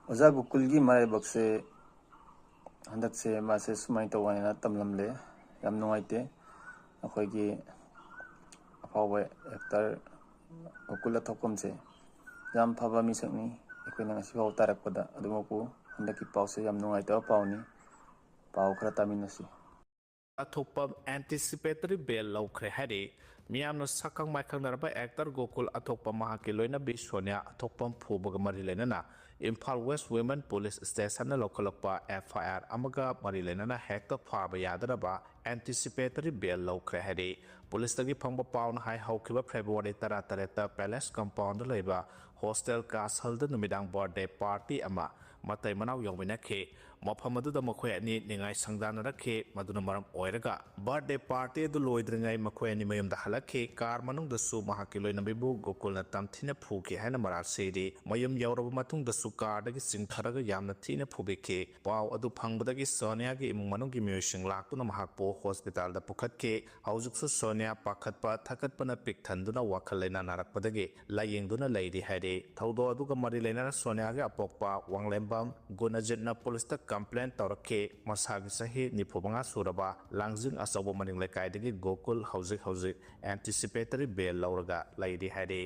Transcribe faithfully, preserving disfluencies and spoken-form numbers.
ꯑꯣꯖꯥ ꯒꯣꯀꯨꯜꯒꯤ ꯃꯔꯥꯏꯕꯛꯁꯦ ꯍꯟꯗꯛꯁꯦ ꯃꯥꯁꯦ ꯁꯨꯃꯥꯏꯅ ꯇꯧꯕꯅꯤꯅ ꯇꯝꯂꯝꯂꯦ꯫ ꯌꯥꯝ ꯅꯨꯡꯉꯥꯏꯇꯦ꯫ ꯑꯩꯈꯣꯏꯒꯤ ꯑꯐꯥꯎꯕ ꯑꯦꯛꯇꯔ ꯒꯣꯀꯨꯜ ꯑꯊꯣꯛꯄꯝꯁꯦ ꯌꯥꯝ ꯐꯕ ꯃꯤꯁꯛꯅꯤ꯫ ꯑꯩꯈꯣꯏꯅ ꯉꯁꯤꯐꯥꯎ ꯇꯥꯔꯛꯄꯗ ꯑꯗꯨꯃꯛꯄꯨ ꯍꯟꯗꯛꯀꯤ ꯄꯥꯎꯁꯦ ꯌꯥꯝ ꯅꯨꯡꯉꯥꯏꯇꯕ ꯄꯥꯎꯅꯤ꯫ ꯄꯥꯎ ꯈꯔ ꯇꯥꯃꯤꯟꯅꯁꯤ꯫ ꯑꯊꯣꯛꯄꯝ anticipatory bail ꯂꯧꯈ꯭ꯔꯦ ꯍꯥꯏꯔꯤ꯫ ꯃꯤꯌꯥꯝꯅ ꯁꯛꯈꯪ ꯃꯥꯏꯈꯪꯅꯔꯕ ꯑꯦꯛꯇꯔ ꯒꯣꯀꯨꯜ ꯑꯊꯣꯛꯄꯝ ꯃꯍꯥꯛꯀꯤ ꯂꯣꯏꯅꯕꯤ ꯁꯣꯅꯤꯌꯥ ꯑꯊꯣꯛꯄꯝ ꯐꯨꯕꯒ ꯃꯔꯤ ꯂꯩꯅꯅ ꯏꯝꯐꯥꯜ ꯋꯦꯁ ꯋꯤꯃꯦꯟ ꯄꯨꯂꯤꯁ ꯁ꯭ꯇꯦꯁꯟꯅ ꯂꯧꯈꯠꯂꯛꯄ FIR ꯑꯃꯒ ꯃꯔꯤ ꯂꯩꯅꯅ ꯍꯦꯛꯇ ꯐꯥꯕ ꯌꯥꯗꯅꯕ anticipatory bail ꯂꯧꯈ꯭ꯔꯦ ꯍꯥꯏꯔꯤ꯫ ꯄꯨꯂꯤꯁꯇꯒꯤ ꯐꯪꯕ ꯄꯥꯎꯅ ꯍꯥꯏ, ꯍꯧꯈꯤꯕ ꯐꯦꯕ꯭ꯔꯨꯋꯥꯔꯤ ꯇꯔꯥꯇꯔꯦꯠꯇ ꯄꯦꯂꯦꯁ ꯀꯝꯄꯥꯎꯟꯗ ꯂꯩꯕ ꯍꯣꯁꯇꯦꯜ ꯀꯥꯁꯜꯗ ꯅꯨꯃꯤꯗꯥꯡ ꯕꯥꯔꯗꯦ ꯄꯥꯔꯇꯤ ꯑꯃ ꯃꯇꯩ ꯃꯅꯥꯎ ꯌꯥꯎꯃꯤꯟꯅꯈꯤ꯫ ꯃꯐꯝ ꯑꯗꯨꯗ ꯃꯈꯣꯏ ꯑꯅꯤ ꯅꯤꯡꯉꯥꯏ ꯁꯪꯗꯥꯅꯔꯛꯈꯤ꯫ ꯃꯗꯨꯅ ꯃꯔꯝ ꯑꯣꯏꯔꯒ ꯕꯥꯔꯗꯦ ꯄꯥꯔꯇꯤ ꯑꯗꯨ ꯂꯣꯏꯗ꯭ꯔꯤꯉꯩ ꯃꯈꯣꯏ ꯑꯅꯤ ꯃꯌꯨꯝꯗ ꯍꯜꯂꯛꯈꯤ꯫ ꯀꯥꯔ ꯃꯅꯨꯡꯗꯁꯨ ꯃꯍꯥꯛꯀꯤ ꯂꯣꯏꯅꯕꯤꯕꯨ ꯒꯣꯀꯨꯜꯅ ꯇꯝꯊꯤꯅ ꯐꯨꯈꯤ ꯍꯥꯏꯅ ꯃꯔꯥꯜ ꯁꯤꯔꯤ꯫ ꯃꯌꯨꯝ ꯌꯧꯔꯕ ꯃꯇꯨꯡꯗꯁꯨ ꯀꯥꯔꯗꯒꯤ ꯆꯤꯡꯊꯔꯒ ꯌꯥꯝꯅ ꯊꯤꯅ ꯐꯨꯕꯤꯈꯤ꯫ ꯄꯥꯎ ꯑꯗꯨ ꯐꯪꯕꯗꯒꯤ ꯁꯣꯅꯤꯌꯥꯒꯤ ꯏꯃꯨꯡ ꯃꯅꯨꯡꯒꯤ ꯃꯤꯑꯣꯏꯁꯤꯡ ꯂꯥꯛꯇꯨꯅ ꯃꯍꯥꯛꯄꯨ ꯍꯣꯁꯄꯤꯇꯥꯜꯗ ꯄꯨꯈꯠꯈꯤ꯫ ꯍꯧꯖꯤꯛꯁꯨ ꯁꯣꯅꯤꯌꯥ ꯄꯥꯈꯠꯄ ꯊꯀꯠꯄꯅ ꯄꯤꯛ ꯊꯟꯗꯨꯅ ꯋꯥꯈꯜ ꯂꯩꯅꯥ ꯅꯥꯔꯛꯄꯗꯒꯤ ꯂꯥꯌꯦꯡꯗꯨꯅ ꯂꯩꯔꯤ ꯍꯥꯏꯔꯤ꯫ ꯊꯧꯗꯣꯛ ꯑꯗꯨꯒ ꯃꯔꯤ ꯂꯩꯅꯅ ꯁꯣꯅꯤꯌꯥꯒꯤ ꯑꯄꯣꯛꯄ ꯋꯥꯡꯂꯦꯝꯕꯝ ꯒꯨꯅꯖꯤꯠꯅ ꯄꯨꯂꯤꯁꯇ ꯀꯝꯄ꯭ꯂꯦꯟ ꯇꯧꯔꯛꯈꯤ꯫ ꯃꯁꯥꯒꯤ ꯆꯍꯤ ꯅꯤꯐꯨ ꯃꯉꯥ ꯁꯨꯔꯕ ꯂꯥꯡꯖꯤꯡ ꯑꯆꯧꯕ ꯃꯅꯤꯡ ꯂꯩꯀꯥꯏꯗꯒꯤ ꯒꯣꯀꯨꯜ ꯍꯧꯖꯤꯛ ꯍꯧꯖꯤꯛ anticipatory bail ꯂꯧꯔꯒ ꯂꯩꯔꯤ ꯍꯥꯏꯔꯤ꯫